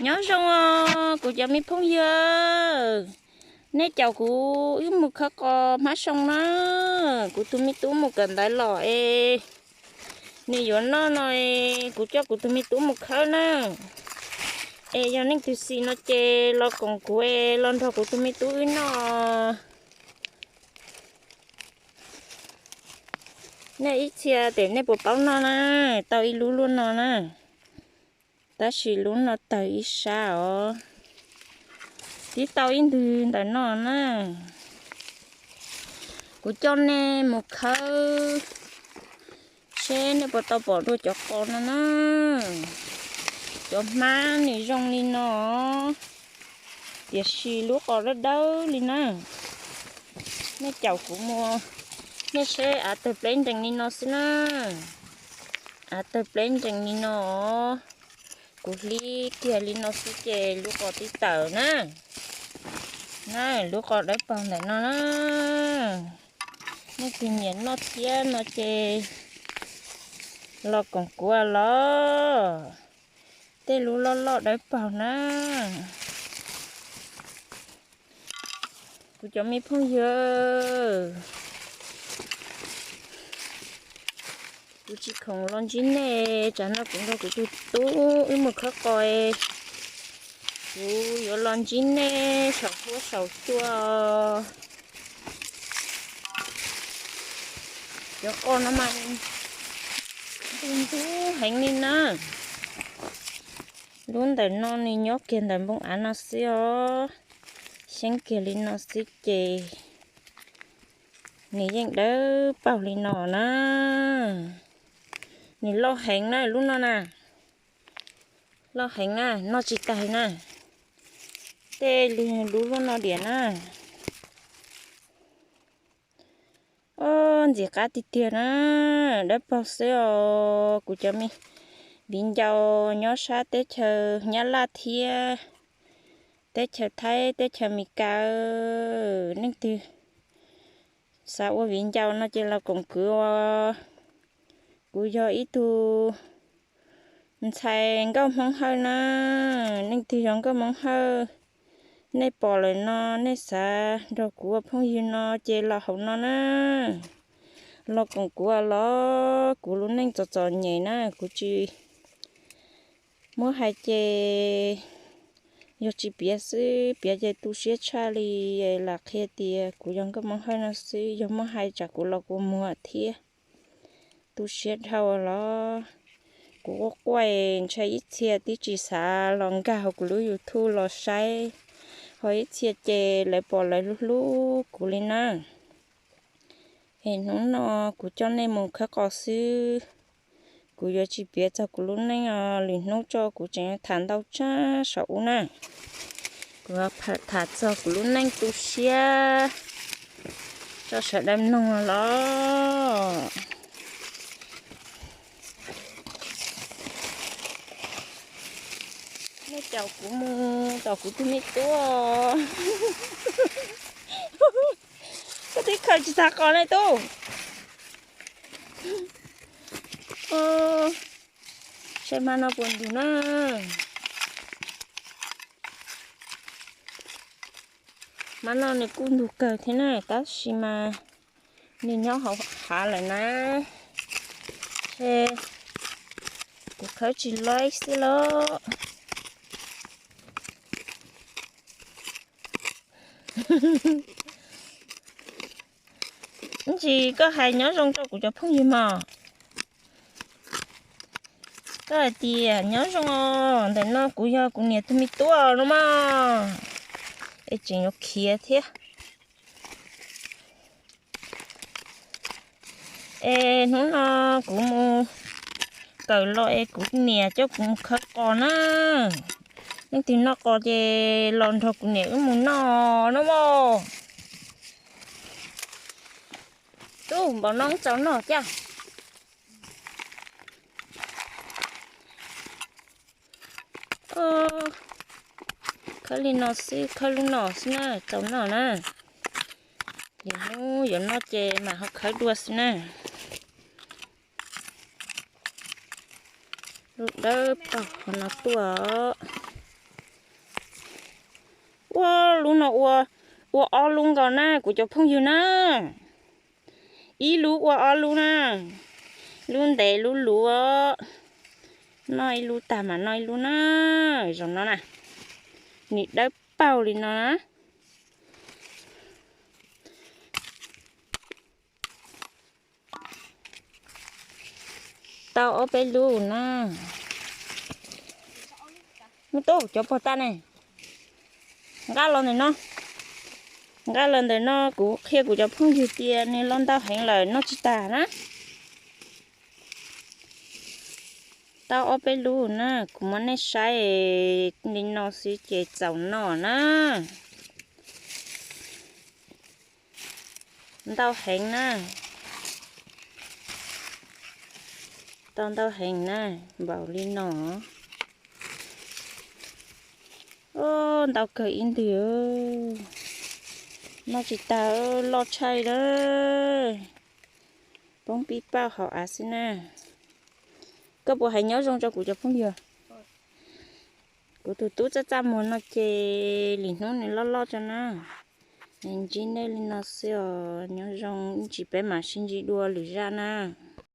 Nyob zoo os kuv cov me phooj ywg, nej caum kuv wb mus khawb qos hmab soo na. Kuv tus me tub mus kawm ntawv los es nws yuav noj no es kuv coj kuv tus me tub mus khawb na. Es yog leej twg xis no ces los koom kuv es los nrog kuv tus me tub wb noj. Nej ib txhia tes nej puas paub noj na, tau ib lub luaj no na. Tab sis lub no tawg ib sab os, tib tau ib ntwg ntawm no na. Kuv coj nej mus khawb seb nej puas tau pom dua cov qos no na. Cov hmab nws zoo li no, tiam sis lub qos dawb dawb li na. Nej caum kuv mus, nej saib av tawg pleb nrees li no xwb na. Av tawg pleb nrees li no, kuv hlib kiag li no xwb ces lub qos twb tawg na. Na, lub qos dawb paug ntawm no na. Nej tus nyiam noj thiab no ces los koom kuv los. Tej lub loj loj dawb paug na. Kuv cov me phooj ywg, kuv tsis khoom los ntsib nej, tsam no kuv nrog kuv tus tub wb mus khawb qos. Kuv yuav los ntsib nej saum huab saum cua. Cov qos no mas ntug ntug heev li na. Lub ntawm no nws nyob kiag ntawm npoo av no xwb os. Xyeeb kiag li no xwb ces nws yeej dawb paug li no na. Nws loj heev na lub no na. Loj heev na, noj tsis tag na. Tej li lub luaj no diam na. Ob, ntxim qab tiag tiag na, dawb paug xwb os. Kuv cov me viv ncaus nyob sab teb chaws Nyab Laj thiab teb chaws Thaib, teb chaws Amelikas, leej twg xav ua viv ncaus no ces los koom kuv ua. Kuv yog ib tug ntxhais nkauj Hmoob Hawj na, leej twg yog nkauj Hmoob Hawj, nej pom lawm no nej xav nrog kuv ua phooj ywg no ces los hauv no na. Los koom kuv los, kuv lub neej txom txom nyem na, kuv tsis muab hais ces yog tsis piav xwb, piav ces tu siab tshaj li. Lam qhia tias kuv yog nkauj Hmoob Hawj no xwb, yog muab hais tsam kuv los kua muag thiab. Tu siab dhau los, kuv quaj quaj ntshai ib txhia twb tsis xav los nkag hauv kuv lub YouTube los saib, ho ib txhia ces lawv pom lawv hlub hlub kuv li na. Es hnub no kuv coj nej mus khawb qos xwb, kuv yuav tsis piav txog kuv lub neej os, lwm hnub tso kuv tseem tham ntau tshaj saum ub na. Kuv tham txog kuv lub neej tu siab tso sawv daws mloog los. Nej caum kuv mus tom kuv tus me tub. Koj twb khaws tsis tag qos ne tub. Saib hmab no puas ntug na. Hmab no nws kuj ntug kawg thiab na, tab sis mas nws nyob hauv hav lawm na, es kuv khawb tsis laib xwb los. Ntsis koj hais nyob zoo rau kuv cov phooj ywg mog. Koj hais tias nyob zoo os, ntawm no kuv yog kuv niam tus me tub no mog, es tseem yuav khiav thiab. Es hnub no kuv mus kawm los es kuv niam coj kuv mus khawb qos na. Leej twg noj qos ces los nrog kuv niam wb mus noj no mog. Tub, npaum no txaus noj cas? Khawb li no xwb, khawb lub no xwb na, txaus noj na. Lwm hnub yuav noj ces mam ho khawb dua xwb na. Lub dawb paug qhov no tuaj. Ua, lub no ua, ua ob lub nkaus na kuv cov phooj ywg na. Ib lub ua ob lub na, lub ntev lub luv, noj ib lub tag mas noj ib lub na. Zoo no na, nws dawb paug li no na. Tau ob peb lub na. Muaj tub cov pog tag ne. Nqa los ntawm no, nqa los ntawm no kuv qhia kuv cov phooj ywg tias nws los ntau heev lawm noj tsis tag na. Tau ob peb lub na, kuv muab nej saib li no xwb ces txaus noj na. Ntau heev na. Tau ntau heev na, npaum li no. Ntau kawg ib ntwg. Noj tsis tag, loj tshaj lawm. Poob pib pauj hauv av xwb na. Koj puas hais nyob zoo rau kuv cov phooj ywg? Kuv tus tub txaj txaj muag no ces lwm hnub nws loj loj tso na. Ntsib nej li no xwb os, nyob zoo, ib tsam peb mam sib ntsib dua lwm zaj na.